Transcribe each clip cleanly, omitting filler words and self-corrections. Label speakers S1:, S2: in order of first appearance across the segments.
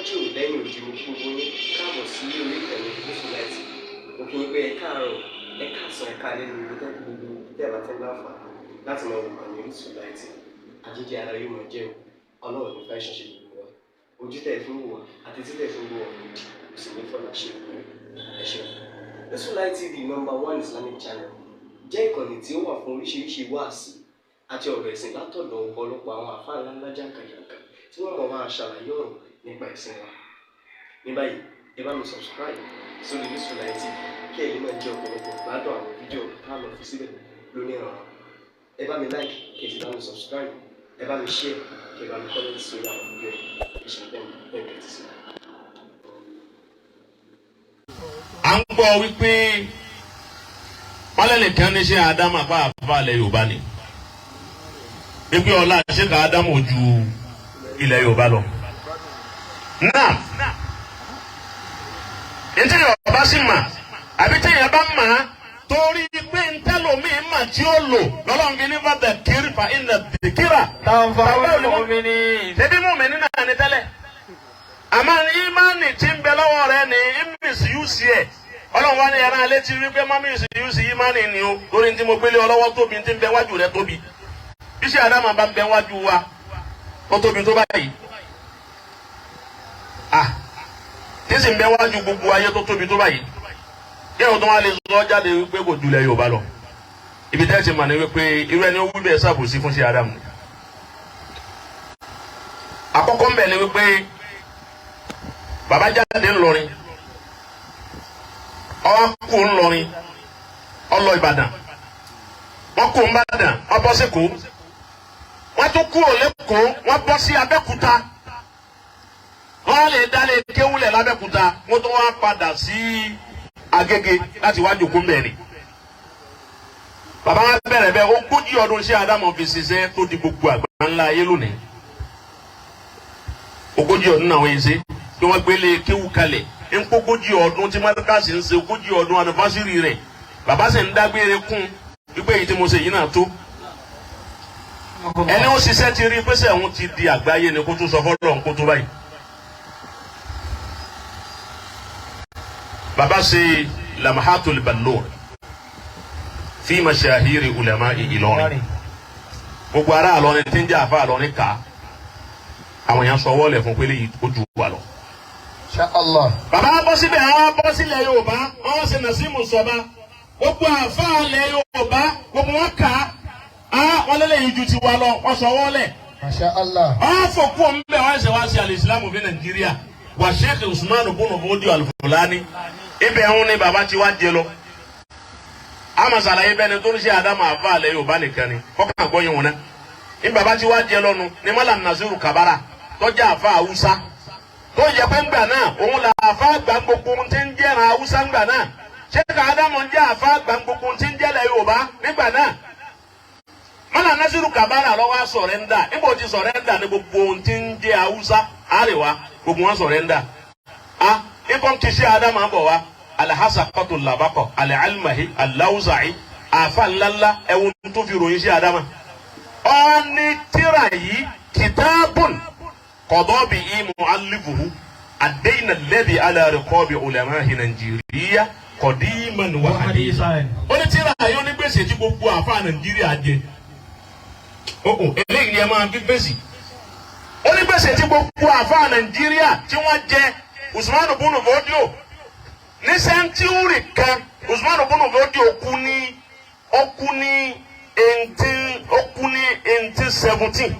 S1: Lájò lẹ́yìn òdì, mo kí gbogbo yín káàbọ̀ sí orí ìkànnì Orísun Light. Mo kí yín pé ẹ káàárọ̀, ẹ káàsán, ẹ káalẹ́ ní ibi tẹ́ gbogbo tẹ́ ẹ bá ti ń láǹfààní láti máa wò kànnì Orísun Light. Àjíjẹ ara yóò máa jẹun, Ọlọ́run ní fáìsàn ṣe gbogbo wa. Ojú tẹ́ ẹ fi ń wò wá àti tí tẹ́ ẹ fi ń wò wá òdì kò sì ní fọlá ṣe ẹ ṣeun. Orísun Light TV, number one Islamic channel, jẹ́ ìkànnì tí ó wà fún oríṣiríṣi wáàsí àti ọ̀rọ̀ ẹ̀sìn látọ̀dọ̀ ọ̀pọ̀lọpọ̀ àwọn àfáà ńláńlá jàǹkàjàǹkà tí wọ́n mọ̀ máa ṣàlàyé ọ̀rọ̀ nípa ẹ̀sìn wa. Ní báyìí, ẹ bá mi subscribe sórí Orísun Light TV kí ẹ̀yin náà jẹ́ ọ̀pọ̀lọpọ̀ gbádùn àwọn fídíò tá a lọ fi síbẹ̀ lónìí ọ̀rọ̀. Ẹ bá mi like, kí ẹ sì bá mi subscribe, ẹ bá mi share, kí ẹ bá mi comment sórí àwọn fídíò yìí. Ẹ ṣe bẹ́ẹ̀ bẹ́ẹ̀ tẹ́tí sí.
S2: À ń gbọ́ wípé wọ́n lẹ́nìkan ní ṣé Ádámù àpá àfàlẹ̀ Yorùbá ni, wípé ọlá ṣé ká Ádámù ju ilẹ̀ Yorùbá lọ. Náà ntí Yorùbá sì mà àbí téèyàn bá mà á torí pé ntẹ́lómi mà tí ó lò lọ́lọ́run fi ní fàtẹ̀ kiri fa iná dìkìrà.
S3: Tanfa'ul mu'minin.
S2: Ṣebí mùmíní náà ní tẹ́lẹ̀, àmọ́ ìmánì tí ń bẹ lọ́wọ́ rẹ ní misuse ẹ̀. Ọlọ́run wá ní ẹran alẹ́ tí wípé má misuse ìmánì ni o, lórí tí mo gbélé ọlọ́wọ́ tóbi, tí ń bẹ wájú rẹ tóbi. Iṣẹ́ àdámà bá ń bẹ wájú wa, ó tóbi tó báyìí, ah, tí sì ń bẹ wájú gbogbo ayé tó tóbi tó báyìí, kí ẹ̀rọ tó wá lè sọ jáde wípé kò julẹ̀ Yorùbá lọ. Ibi tẹ́ ti mà ní wípé irú ẹni ó wí bẹ́ẹ̀ ṣàbòsí fún ṣe Ádámù. Àkọ́kọ́ ń bẹ̀ ni wípé bàbá jáde ńlọrin, ọwọ́ kú ńlọrin, ọlọ Ìbàdàn, wọ́n kú ńbàdàn, wọ́n bọ́ sí Èkó, wọ́n tún kúrò lẹ́kọ̀ọ́, wọ́n bọ́ sí Abẹ́òkúta, wọ́n lè dálé kéwúlẹ̀ lábẹ́òkúta, wọ́n tún wá padà sí Agége láti wá jòkó mẹ́rin. Bàbá wa bẹ̀rẹ̀ bẹ́ẹ̀ 40 ọdún sí Ádámù fi ṣiṣẹ́ tó di gbogbo àgbà ńlá ayé lónìí. 40 ọdún náà wọ́n yìí ṣe kí wọ́n gbélé kéwú kalẹ̀ ńkógójì ọdún tí mọ́tàkàsì ń ṣe 40 ọdún anniversary rẹ̀, bàbá sì ń dágbére kún wípé èyí tí mo ṣe yìí náà tó. Ẹni ó ṣiṣẹ́ ti rí pèsè òun ti di àgbáyé ni kó tún sọ fọlọ́ ń kó tó báyìí. Bàbá ṣe Lamahatul Ballur fi mashahiri ulama Ìlọrin, gbogbo ará Ìlọrin tí ń jẹ́ àfa Ìlọrin ká àwọn èèyàn sọ wọ́ọ̀lẹ̀ fún pélé yìí ó ju wa lọ.
S3: Insha Allah.
S2: Bàbá bọ́ síbẹ̀, àwọn bọ́ sílẹ̀ Yorùbá, wọ́n ṣe Nàsímù sọba, gbogbo àfa ilẹ̀ Yorùbá gbogbo wọn kà á, wọ́n lélẹ̀ yìí ju tiwa lọ, wọ́n sọ wọ́ọ̀lẹ̀.
S3: Masha Allah.
S2: Wọ́n fòkú ọ̀nbẹ, wọ́n ṣe wá sí alìsílámù fi Nàìjíríà wà Sheikh Usman bunu Fodio Al-Fulani, ibẹ̀ ń ní bàbá tí wàá jẹ lọ. Àmọ́ sàlàyé bẹ́ẹ̀ ni tó ń ṣe Ádámù àfa ilẹ̀ Yorùbá nìkan ni kọ́kàn gbọ́ yín wọn náà ní bàbá tí wàá jẹ lọ́nu ní Malam Nasiru Kabara tọ́jà àfa Haúsá tó yẹ pé ńgbà náà òun là àfa àgbà gbogbo ohun tí ń jẹ́ran Haúsá ńgbà náà. Sheikh Ádámù ń jẹ́ àfa àgbà gbogbo ohun tí ń jẹ́lẹ̀ Yorùbá nígbà náà. Malam Nasiru Kabara lọ́wọ́ surrender. Níbo ti surrender ní gbogbo ohun tí ń jẹ́ Haúsá àríwá, gbogbo wọn surrender. A nǹkan kì í ṣe Ádámù àbọ̀ wa alahasa kọ́tù làbákọ̀ alẹ́ alawusa'i àfa ńláńlá ẹ̀wọ̀n tó fi ròyìn sí Ádámù. Ọ̀ní tíra yìí kìtàbùn kọ̀dọ̀bì mu'allifuhu àdéhìnà lẹ́bi alárẹ̀kọ́bì ulamahi Nàìjíríà qadiman wa hadithan. Ó ní tíra yìí ó ní gbèsè tí gbogbo àfa Nàìjíríà jẹ. Ó eléyìí ni ẹ máa fi gbèsè. Ó ní gbèsè tí gbogbo àfa Nàìjíríà tí wọ́n jẹ Usman bunu Fodio ní century kan. Usman bunu Fodio kú ní ó kú ní eighteen ó kú ní 1817,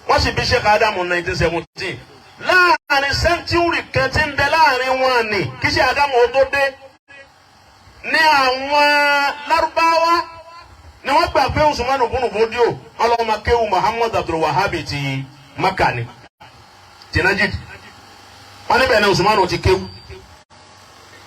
S2: wọ́n sì bí Sheikh Adamu 1917. Láàrin century kan tí ń bẹ láàrin wọn ni kí Sheikh Adamu ó tó dé ní àwọn Lárúbáwá ni wọ́n gbà pé Usman bunu Fodio ọlọ́mọ kéwù Muhammad Abdul Wahhab ti Maka ni tìǹbù. Wọ́n níbẹ̀ ni Usman ti kéwù.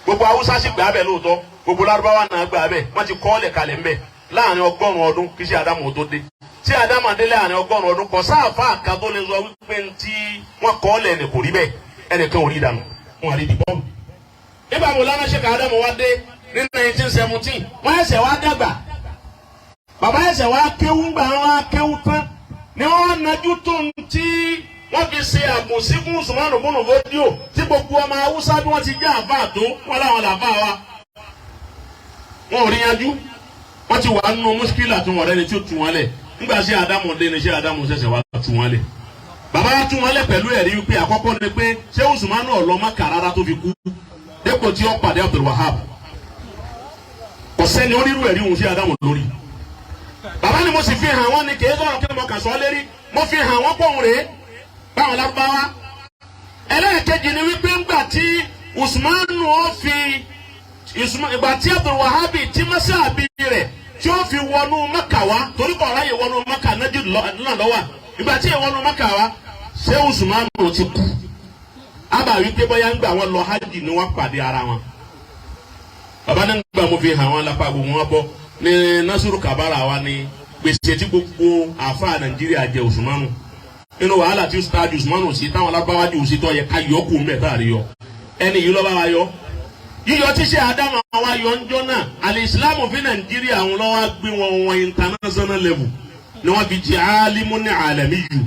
S2: Gbogbo Haúsá sì gbà bẹ́ẹ̀ lóòótọ́, gbogbo Lárúbáwá náà gbà bẹ́ẹ̀. Wọ́n ti kọ́ ọ́lẹ̀ kalẹ̀ ńbẹ̀ láàrin 100 ọdún kí Sheikh Adamu tó dé. Tí Adamu dé láàrin 100 ọdún kọ sáàfà kan tó lè sọ wípé ntí wọ́n kọ́ ọ́lẹ̀ ní kò rí bẹ́ẹ̀, ẹnìkan ò rí dànù, wọn àrí dìbọ́ọ̀mù. Nígbà wo lánàá Sheikh Adamu wá dé ní 1917, wọ́n ẹsẹ̀ wá dàgbà, bàbá ẹsẹ̀ wá kéwú. Ńgbà wọn wá kéwú tán ni wọ́n nájú tó ń tí. Wọ́n fi ṣe àbòsí fún Usmanu bùnú fódíò tí gbogbo ọmọ Haúsá bí wọ́n ti jẹ́ àfáà tó wọ́n láwọn làfáà wa. Wọn ò rí yanjú. Wọ́n ti wà nínú mùṣkílà tí wọ́n rẹ́ni tí ó tu wọn lẹ̀. Nígbà ṣé Ádámù dé ni ṣé Ádámù ṣẹ̀ṣẹ̀ wá tu wọn lẹ̀. Bàbá wa tú wọn lẹ̀ pẹ̀lú ẹ̀rí wípé àkọ́kọ́ ni pé ṣé Usmanu ò lọ Mákà rárá tó fi kú dépò tí ó pàdé Abdul Wahab. Kò sẹ́ni onírú ẹ̀rí òun ṣé Ádámù lórí. Bàbá ni mo sì fi hàn wọ́n ni kì í sọ̀rọ̀ kí mo kà sọ lérí, mo fi hàn wọ́n pọ̀ rèé báwọn lárúbáwá. Ẹlẹ́ẹ̀kejì ni wípé ńgbà tí Usmanu ó fi ìgbà tí Abdul Wahabi tí mọ́sáàbí rẹ̀ tí ó fi wọnú Mẹ́kà wá, torí kọ̀ ráyè wọnú Mẹ́kà nájú náà lọ́wọ́, ìgbà tí èèwọnú Mẹ́kà wá, ṣé Usmanu ti kú? Ábà wípé bóyá ńgbà wọn lọ hajj ni wọ́n pàdé ara wọn. Bàbá ní gbà mo fi hàn wọn lápá gbogbo wọn bọ́ ní Nasiru Kabara wa ni gbèsè tí gbogbo àáfàá Nàìjíríà jẹ Usmanu nínú wàhálà tí ustaadu Usmanu sí táwọn alábáwájú sí tọ́ yẹ ká yọ kó mbẹ tá a rí yọ ẹni yìí lọ́ba wa yọ yíyọ tí ṣe Ádámù wa yọ ńjọ́ náà. Alìsílámù fi Nàìjíríà àwọn lọ́wọ́ gbé wọn wọn international level ni wọ́n fi jẹ́ alimu ní alami yù.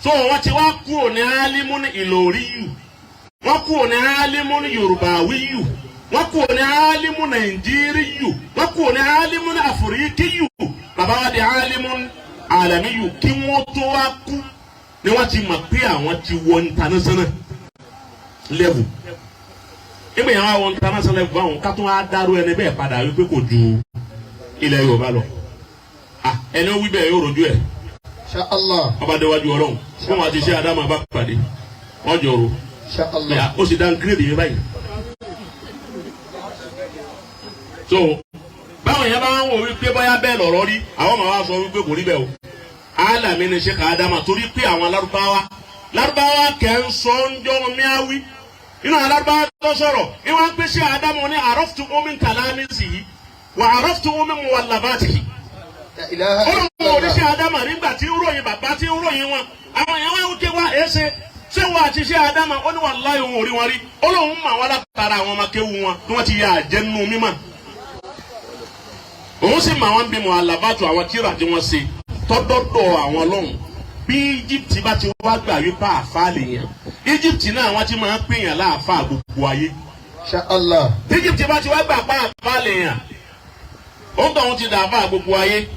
S2: So wọ́n ti wá kúrò ní alimu ní Ìlọrí yù, wọ́n kúrò ní alimu ní Yorùbáwí yù, wọ́n kúrò ní alimu Nàìjírí yù, wọ́n kúrò ní alimu ní Àfíríkì yù. Bàbá wa di alimu alami yù kí wọ́n tó wá kú ni wọ́n ti mọ̀ pé àwọn ti wọ international level. Nígbà yẹn wọ́n wọ international level báwọn ká tó wá dárú ẹni bẹ́ẹ̀ padà wípé kò ju ilẹ̀ Yorùbá lọ. Ẹni ó wí bẹ́ẹ̀ yóò rojú ẹ̀.
S3: Insha Allah.
S2: Ọba déwájú Ọlọ́run fún wọn àti iṣẹ́ Ádámù bá pàdé wọ́n jọrò.
S3: Insha Allah.
S2: Ó sì dá gírèdì yẹn báyìí. So báwọn yẹn bá ń wò wípé bóyá bẹ́ẹ̀ lọ̀rọ̀ rí, àwọn máa wá sọ wípé kò rí bẹ́ẹ̀ o. Alami ni Sheikh Adama torí pé àwọn Lárúbáwá kẹ́ ń sọ ń jọ miawi inú àwọn Lárúbáwá tó sọ̀rọ̀ ni wọ́n ń pè Sheikh Adama ní araftu omi kalami sí wà araftu omi muwallabatihi.
S3: La ilaha
S2: Olùkọ́ òní
S3: illallah.
S2: Sheikh Adama nígbà tí ń ròyìn bàbá tí ń ròyìn wọn, àwọn èèyàn wọn ké wá èsè ṣé wọn àti Sheikh Adama ó ní wallahi òun ò rí wọn rí, ó lóun mọ àwọn látara àwọn ọmọ kéwu wọn tí wọ́n ti yà àjẹnú mímọ́, òun sì mọ àwọn bímọ alábàtò àwọn tíra tí wọ́n ṣe tọ́dọ́dọ̀ àwọn lọ́hùn. Bí Egypt bá ti wá gbà wípé àáfàá lè yàn, Egypt náà wọ́n ti máa ń pèèyàn láàfáà gbogbo ayé.
S3: Insha Allah.
S2: Egypt bá ti wá gbà pé àáfàá lè yàn, òun tó ń ti dà àáfàá gbogbo ayé.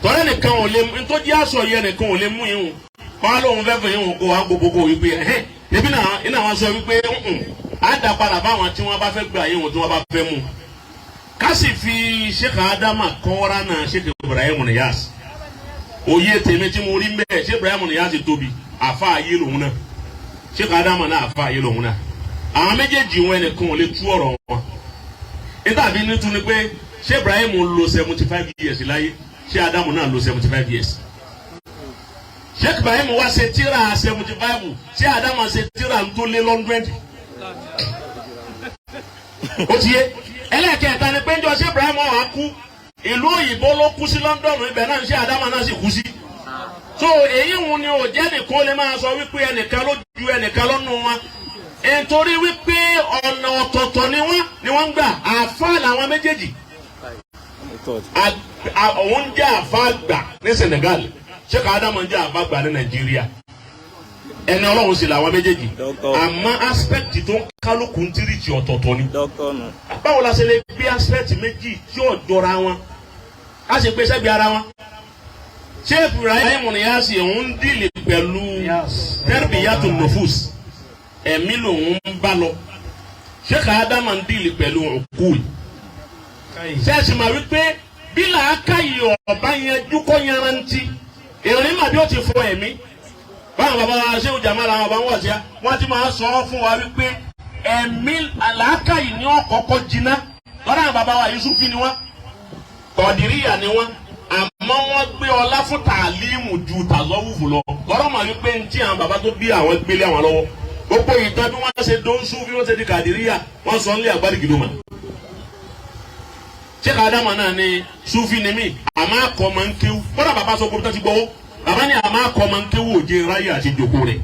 S2: Tọ́lá nìkan ò lè ntọ́jú aṣọ yẹn nìkan ò lè mú yín kọ́ á lóun fẹ́ fẹ́ yín kó wá gbogbo kó wípé ẹ̀hẹ́n ebi náà iná wọn sọ wípé á dà padà báwọn tí wọ́n bá fẹ́ gbà yín tí wọ́n bá fẹ́ mú. Ká sì fi Sheikh Adama kọ́ra náà Sheikh Ibrahim Niyas òye tèmi tí mo rí mbẹ́. Sheikh Ibrahim Niyas tóbi àfa ayé lòun náà, Sheikh Adama náà àfa ayé lòun náà, àwọn méjèèjì wọn ẹnìkan ò lè tú ọ̀rọ̀ wọn. Nígbàbí nítorí ni pé Sheikh Ibrahim lò 75 years láyé, Sheikh Adamu náà lò 75 years. Sheikh Ibrahim wá ṣe tíra 75, Sheikh Adamu ṣe tíra tó lé 100. Ó ti yé. Ẹlẹ́ẹ̀kẹta ni pé njọ́ Sheikh Ibrahim wà kú, ìlú òyìnbó ló kú sí, London, ibẹ̀ náà Sheikh Adamu náà sì kú sí. So èyí ń ni ò jẹ́ nìkan lè máa sọ wípé ẹnìkan ló ju ẹnìkan lọ́nu wọn, nítorí wípé ọ̀nà ọ̀tọ̀ọ̀tọ̀ ni wọ́n ń gbà. Àáfàá làwọn méjèèjì. Òun jẹ́ àáfàá gbà ní Senegal, Sheikh Adamu jẹ́ àáfàá gbà ní Nàìjíríà. Ẹni Ọlọ́run sì làwọn méjèèjì, àmọ́ aspect tó ń kálukú ń tírìtì ọ̀tọ̀ọ̀tọ̀ ni. Báwo la ṣe lè gbé aspect méjì tí ò jọra wọn a sì gbé sẹ́gbẹ̀ẹ́ ara wọn? Sheikh Ibrahim Niyasi òun ń deal pẹ̀lú tarbiyatu nufus, ẹ̀mí lòun ń bá lọ. Sheikh Adama ń deal pẹ̀lú uqul. Sẹ́ẹ̀sì máa wí pé bí làákàyè ọ̀bá yẹn dúkọ́ yanrantí ìrìn màbí ó ti fọ ẹ̀mí báwọn bàbá wa ṣé òjàmá làwọn bàbá wọn wà sí, wọn ti máa sọ fún wa wípé ẹ̀mí làákàyè ni wọn kọ́kọ́ jiná lọ́dọ̀ àwọn bàbá wa. Yusufi ni wọn, Kọ̀dìríyà ni wọn, àmọ́ wọ́n gbé ọlá fún tàlímù ju tàzọ́wùfù lọ lọ́rọ̀ mà wípé ntí àwọn bàbá tó bí àwọn gbélé àwọn lọ́wọ́ gbogbo ìtàn bí wọ́n ṣe dóńsú, bí wọ́n ṣe di Kàdìríyà, wọ́n sọ nílé àgbàdìgìdòmà. Sheikh Adama náà ni Sufi ni mí, àmọ́ akọ máa ń kéwú. Kódà bàbá sọ gbogbo tó ti gbọ́wọ́ bàbá ni àmọ́ akọ máa ń kéwú òjé ráyè àti jòkó rẹ̀.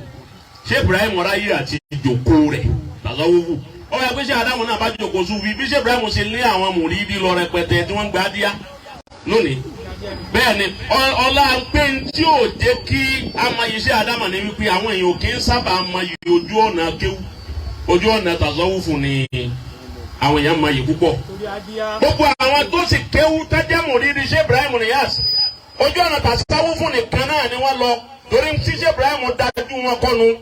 S2: Sheikh Ibrahim ráyè àti jòkó rẹ̀ tàzọ́wùfù ó yẹ pé Sheikh Adamu náà bá jòkó Sufi bí Sheikh Ibrahim ṣe lé àwọn mùrídìí lọ rẹpẹtẹ tí wọ́n ń gbá díá lónìí. Bẹ́ẹ̀ ni, ọlá pé tí ò jẹ́ kí a mọ iṣẹ́ Ádámà ní wípé àwọn èèyàn kì í sábà mọ iye ojú ọ̀nà kéwú, ojú ọ̀nà tàzọ́wùfù ni àwọn èèyàn mọ iye púpọ̀. Gbogbo àwọn tó sì kéwú tájẹ́mù rírí ṣé Ibrahim Niyas, ojú ọ̀nà tàzọ́wùfù nìkan náà ni wọ́n lọ, torí ṣíṣe Ibrahim dájú wọn kọ́nu.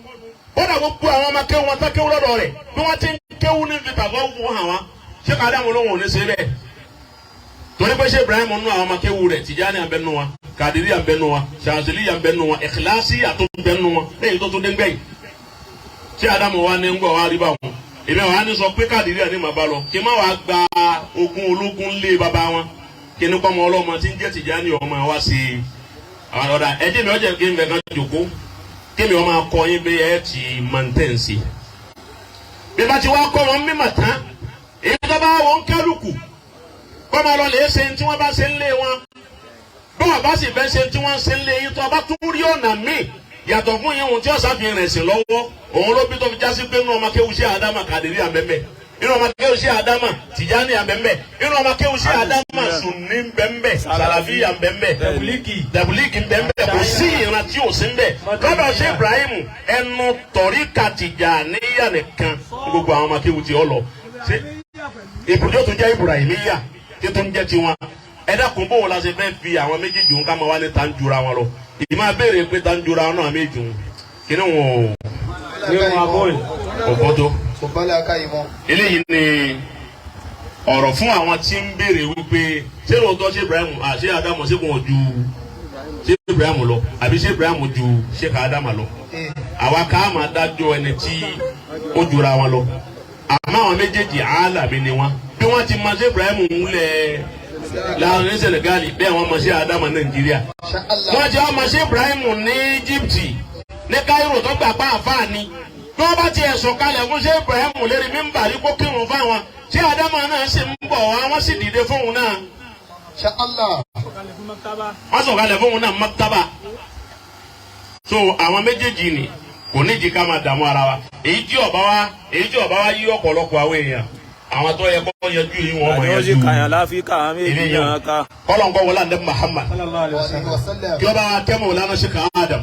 S2: Kódà gbogbo àwọn ọmọ kéwú wọn tó kéwú lọ́dọ̀ rẹ̀, bí wọ́n ti ń kéwú ní fi tàzọ́wùfù hàn wá, ṣé Ádámù lóhùn ò ní ṣe bẹ́ẹ̀? Torí pé ṣé Ibrahim nù àwọn ọmọ kéwú rẹ̀, Tìjání à ń bẹ nù wa, Kàdírí à ń bẹ nù wa, Ṣàzìlí à ń bẹ nù wa, Ìkìláàsì àtó ń bẹ nù wa, lẹ́yìn tó tún dé gbẹ̀yìn. Ṣé Ádámù wa ní ń gbọ́ wa rí bá wọn? Èmi àwọn á ní sọ pé Kàdírí à ní màá bá lọ, kí n má wàá gba ogún ológun lé bàbá wọn, kí ní kọ́mọ ọlọ́mọ tí ń jẹ́ Tìjání ọmọ wa sí i. Àwọn ọ̀dà ẹjẹ́ mi ọjà kí n fẹ́ kan jòkó, kí mi ọmọ akọ yín bí ẹ ti mọ̀ntẹ́ǹsì. Bí bá ti wá kọ́ wọn mímọ̀ tán, èyí tó bá wọn kálukú kọ́mọ lọ lè ṣe tí wọ́n bá ṣe ń lé wọn, bí wọ́n bá sì fẹ́ ṣe tí wọ́n ṣe ń lé yín, tó bá tún rí ọ̀nà míì yàtọ̀ fún yín, ohun tí ọ̀sán fi rìn sí lọ́wọ́ òun ló bí tó fi jásí pé inú ọmọ kéwu sí Ádámà Kàdírí àbẹ́mẹ́, inú ọmọ kéwu sí Ádámà Tìjání àbẹ́mẹ́, inú ọmọ kéwu sí Ádámà Sùnní bẹ́m̀bẹ́, Sàlàfíà bẹ́m̀bẹ́, Tẹ̀bùlíkì bẹ́m̀bẹ́, kò sí ìran tí ò sí ń bẹ̀ lọ́dọ̀ ṣé Ibrahim. Ẹnu tọ̀ríkà Tìjàníyà nìkan gbogbo àwọn ọmọ kéwu ti ọ lọ ibùdó tó jẹ́ Ibrahimiyya tí tó ń jẹ́ tiwọn. Ẹ dákun, bó wo la ṣe fẹ́ fi àwọn méjèèjì ń ká máa wá ní ta ń jura wọn lọ? Ìdí máa béèrè pé ta ń jura wọn náà méjì ń kíní wọn ò kọ́ tó.
S3: Kò bá làákàyè mọ́.
S2: Eléyìí ni ọ̀rọ̀ fún àwọn tí ń béèrè wípé ṣé lóòótọ́ ṣé Ibrahim ṣé Ádámù ṣé kò ju ṣé Ibrahim lọ, àbí ṣé Ibrahim ju ṣé ká Ádámù lọ? Àwa ká máa dájọ́ ẹni tí ó jura wọn lọ, àmọ́ àwọn méjèèjì àálàmì ni wọn. Bí wọ́n ti máa ṣe Ibrahim ńlẹ̀ láàrin ní Senegal, bẹ́ẹ̀ wọ́n máa ṣe Ádámù Nàìjíríà. Wọ́n ti wọ́n máa ṣe Ibrahim ní Egypt, ní Cairo, tó gbà pa àfáàní. Bí wọ́n bá ti ẹ̀sùn kalẹ̀ fún ṣé Ibrahim lérí mímbàrí kó kírun fáwọn, ṣé Ádámù náà sì ń bọ̀ wá, wọ́n sì dìde fóun náà. Wọ́n sọ̀kalẹ̀ fóun náà maktaba. So àwọn méjèèjì ni kò ní jí ká máa dààmú ara wa. Èyí tí ọba wa yí ọ̀pọ̀lọpọ̀ àwọn èèyàn, àwọn tó yẹ kó yanjú yìí wọn mọ̀ yanjú kọ́lọ̀ ń kọ́ wọlé àdé Muhammad, kí ọba wa kẹ́ mọ̀ wọlé àná ṣe kàn Adam.